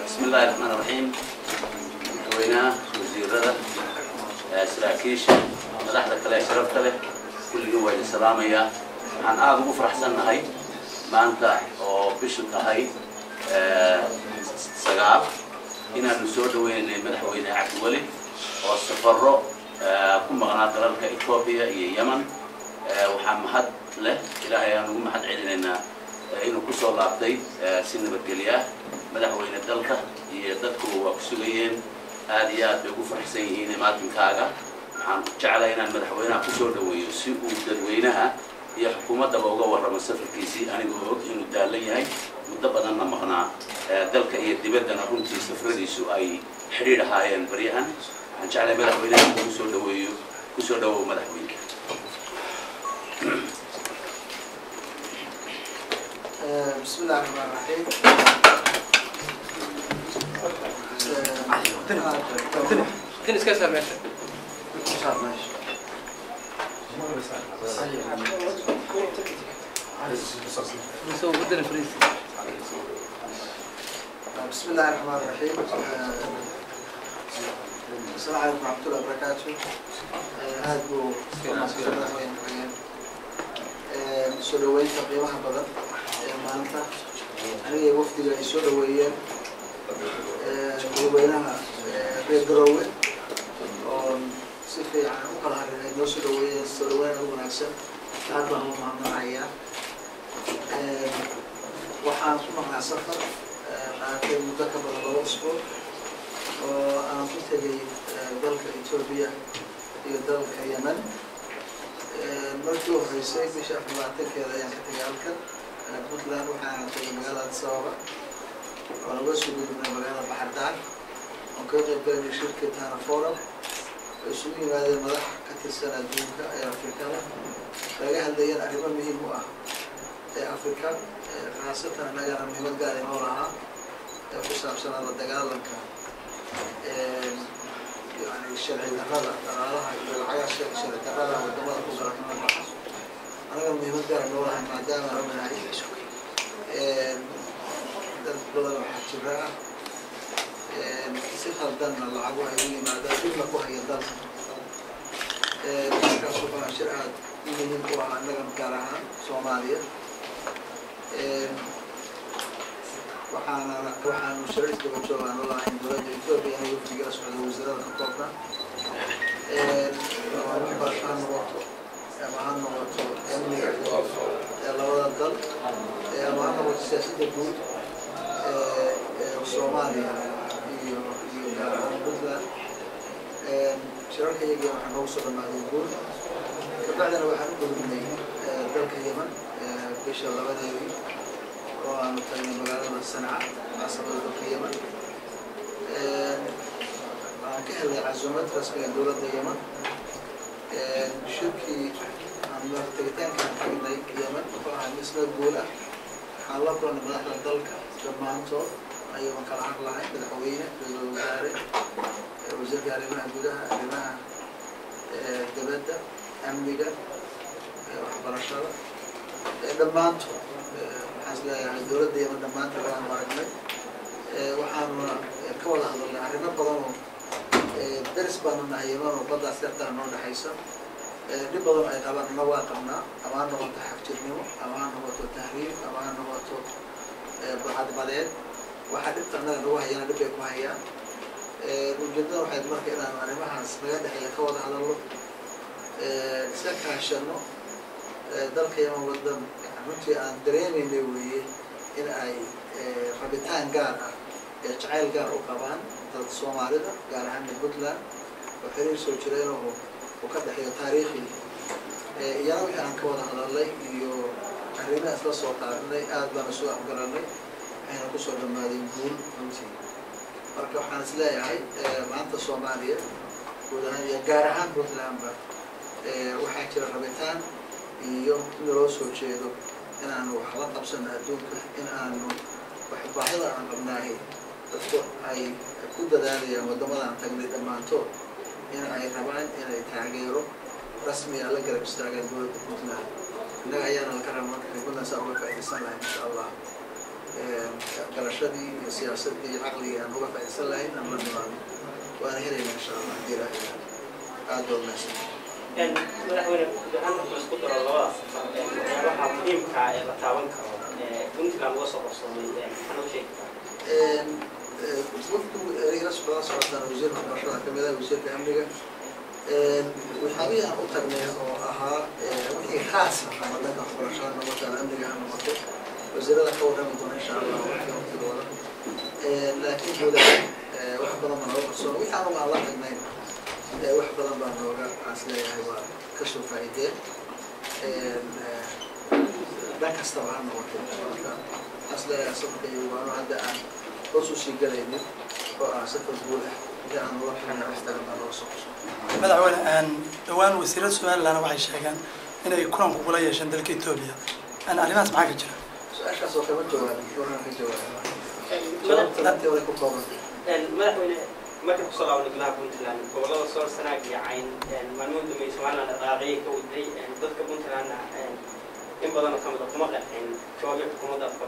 Bismi Illaahi Raxmaan Raxiim. Madaxweynaha, wasiirada, saraakiisha, madaxda kale ee sharafta leh, kulligii waa idin salaamayaa. Waxaan aada ugu faraxsannahay maanta oo bishu tahay 9 inaanu soo dhaweynay Madaxweyne Cabdiweli oo safaro ku maqnaa dalalka Etoobiya iyo Yemen. Waxaa mahad leh Ilaahay aan ugu mahad celinaynaa inuu kusoo laabtay si nabadgelyo ah. Madaxweyne, dalka iyo dadkuba waa ku sugayeen, aad iyo aad bay ugu faraxsan yihiin imaatinkaaga. Waxaan jeclahay inaan madaxweynaha kusoo dhaweeyo si uu dadweynaha iyo xukuumaddaba uga warramo safarkiisii, anigoo og inuu daalan yahay, muddo badanna maqnaa, dalka iyo dibaddana runtii safradiisu ay xidhiidh ahaayeen baryahan. Waxaan jeclahay madaxweynaha inuu kusoo dhaweeyo. Kusoo dhawow, madaxweyne. بسم الله الرحمن الرحيم. Tin iska saar meesha. Soo wadana fariis. بسم الله الرحمن الرحيم. السلام عليكم ورحمة الله وبركاته. Aad buu madaxweyne ku-xigeen soo dhaweynta qiimaha badan ee maanta aniga wafdiga ay soo dhaweeyeen madaxweynaha reer Garoowe oo si fiican u kala harin ay noo soo dhaweeyeen, soo dhaweyn aad u wanaagsan, aad baan ugu mahadnaqayaa. Waxaan ku maqnaa safar qaatay muddo ka badan 2 usbuuc oo aan ku tegay dalka Etoobiya iyo dalka Yemen. Markii u horreysay bisha 24-keeda ayaan ka tegay halkan Puntland, waxaana tegay magaalada Addis Ababa oo naga soo gudubnay magaalada Baxardaar oon kaga qayb galanay shirkii Tana Forum oo isugu yimaadeen madax ka tirsan adduunka ee Afrikada, laga hadlayeen arrimo muhiim u ah ee Afrika, khaasatan annagana muhiimad gaar inoo lahaa ee ku saabsanaa la dagaalanka yani sharci darrada dhaqaalaha iyo lacagaha sharci darrada wadamada ku gala kana baxa. Annagana muhiimad gaara noo lahay maadaama aan ognahay dad badan oo xagjira ah si khaldanna lacagu ay u yimaadaan, dhibna ku haya dalka. Markaas wuxuu shir aad u muhiim u ah annaga, gaar ahaan Soomaaliya. Waxaanu shirar isdaba joog aanu lahayn dowladda Etoobiya, inay wafdiga la socdo wasiirada ka koobna, ama waxbarasho ha noqoto ama ha noqoto amniga ee labada dal ama ha noqoto siyaasadda guud ee Soomaaliya iyo gaar ahaan Puntland. Shirarka iyagii waxaa noogu soo dhamaaday guul. Kabacdina waxaan u gudubnay dalka Yemen bisha 2-deedii oo aanu tagnay magaalada Sanca, caasimada dalka Yemen. Waxaan ka helnay casuumad rasmiga dowladda Yemen. Shirkii aan tegitaankaan tagnay Yemen wuxuu ahaa misna guul ah. Waxaan la kulannay madaxda dalka dhammaantood ayagoon kala har lahayn: madaxweyne, ra-iisul wasaare, wasiirka arrimaha gudaha, arrimaha dibadda, amniga, waxbarashada, dhammaantood. Waxaan is leeyahay dowladda Yemen dhammaantood waanu aragnay, waxaanuna ka wada hadalnay arrimo badan oo daris baanu nahay Yemen oo baddaas yartaa noo dhexaysa. Dhib badan ay qabaan na waa qabnaa, ama ha noqoto xagjirnimo ama ha noqoto tahriib ama ha noqoto burcadbadeed. Waxaa dhibta annaga nagu hayana dhib bay ku hayaan. Ujeedada waxayd marka inaanu arrimahaas naga dhexeeya ka wada hadalno, iska kaashano. Dalka Yemen wadan runtii aan dareemaynay weeye in ay rabitaan gaar ah ee jacayl gaar u qabaan dad Soomaalida, gaar ahaana Puntland oo xiriir soo jireen oo uu ka dhexeeyo taariikhi. Iyana wixii aan ka wada hadalnay iyo arrimaha isla soo qaadanay aad baana soo afgaranay, waxayna kusoo dhammaadeen guul runtii. Marka waxaan is leeyahay maanta Soomaaliya guud ahaan iyo gaar ahaan Puntlandba waxaa jira rabitaan iyo in loo soo jeedo in aanu wax la qabsano adduunka, in aanu wax baahida aan qabnaahay dadku ay ku dadaalayaan waddamadan tagnay dhammaantood in ay rabaan inay taageero rasmiga la garab istaagaan dowladda Puntland. Innaga ayaana laka raba marka Puntland saa uga faaidaysan lahay, insha Allah. Garashadii iyo siyaasadii iyo caqligii aan uga faa'iidsan lahayn aan la nimaadno, waana helayna insha Allah hadii Ilaahay aada baad mahadsan. Madaxweyne, guud ahaan marka la isku daro labadaas safar, waxyaabaha muhiimka ah ee la taaban karo ee Puntland uga soo qabsoomay maxaa noo sheegi karaa? Wafdu ila socdaa socotaan wasiirka waxbarashada kamid ah, wasiirka amniga. Waxyaabihii aan u tagnay oo ahaa wixii khaas ah ama dhanka waxbarashada noqoto ama amniga ha noqoto, wasiirada ka warrami doona insha Allah waqtigooda. Laakiin guud ahaan wax badan baa nooga qarsoon. Wixii anugu aan la tagnayn wax badan baa nooga aan isleeyahay waa kasoo faa'iideen, dhan kastaba ha noqoto. Marka waxaan isleeyahay safarka iyagu waanu hadda aan hoos usii galaynin oo ah safar guud ah, wixii aan ula tagnay wax badan baa nooga soo qarsoon. Madaxweyne, dhowaan wasiirada Somaliland waxay sheegeen inay kulan kugula yeesheen dalka Etoobiya. Arrimahaas maxaa ka jira? Su-aashaas oo kama jawaabin, waxaan ka jawaabay jawaabta intii hore ku koobantay. Madaxweyne, markii kusoo laabanay gudaha Puntland, gobolada Sool, Sanaag iyo Cayn maalmood dambe Somaliland dhaqaaqyay ka waday. Dadka Puntlandna in badanoo kamid a kuma qancin jawaabyo xukuumadda afka.